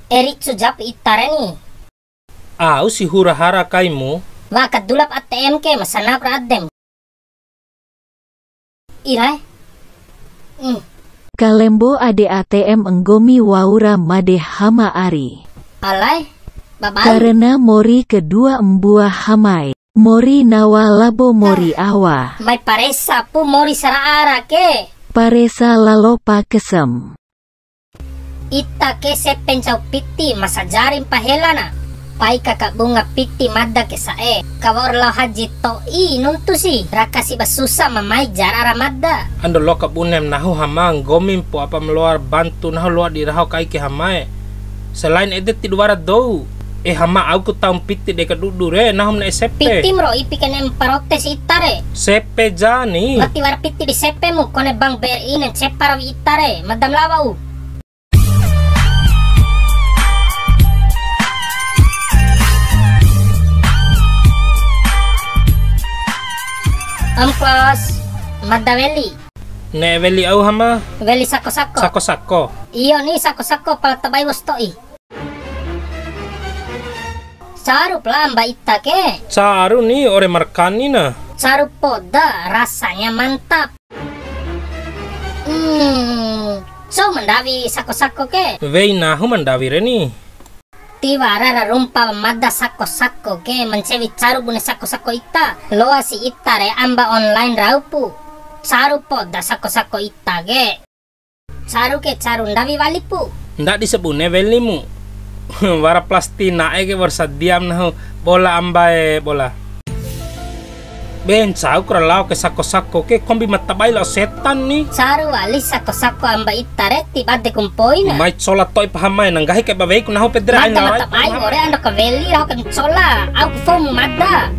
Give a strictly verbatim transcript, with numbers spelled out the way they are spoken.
E ricu japu ita re ni. Au si hura hara kaimu. Wa kadulap A T M ke, ma sanap ra adem. Irae. Hmm. Kalembo ade A T M nggomi wa'ura made hama ari. Alae, babai. Karena mori kedua mbua hamae. Mori nawa labo mori awa. Mai paresa pu mori sara'a ra ke. Paresa lalo pakesem. Ita ke sepe ncau piti, ma sajari mpa hela na. Pai ka kabunga piti mada ke sa'e. Ka wa'ur lao haji to'i nuntu si. Raka si ba susa ma mai jara ra mada. Ando loa kabunem nahu hama, nggomi mpo apa ma loa bantu nahu loa di raho kai ke hamae. Selain ede tidu wara dou. Eh, hama, au ku taum piti de kadudu re, nahu ma ne'e sepe. Pitim ro ipi kene mpa rotes ita re. Sepe jani. Wati wara piti di sepe mu, kone Bank B R I nen cepa rawi ita re, mada ma lao wa'u. Ongkos, mada weli. Ne'e weli au hama? Weli sako-sako. Sako-sako. Iyo ni sako-sako, pala tabai wa'u sato'i. Caru pala amba ita ke. Caru ni ore markani na. Caru poda, rasanya mantap. Hmm, cou ma ndawi sako-sako ke. Wei nahu ma ndawi re ni. Tiwara ra rumpa mada sako-sako ke, ma ncewi caru bune sako-sako ita. Loa si ita re amba online rau pu. Caru poda sako-sako ita ke. Caru ke caru ndawi wali pu. Ndadi sabune welimu. Wara plastik na'e ke wa'ur sadiam nahu. Bola ambae bola. Be ncau kura lao ke sako-sako ke, kombi ma tabai lao setan ni. Caru wali sako-sako amba ita re, ti bade ku mpoina. Mai cola to'i pahamae, na nggahi kai ba wei ku nahu pede ra. Mada ain ma lao rai tabai pahamae. Ore ando ka weli rau ke ncola, au ku fomu mada.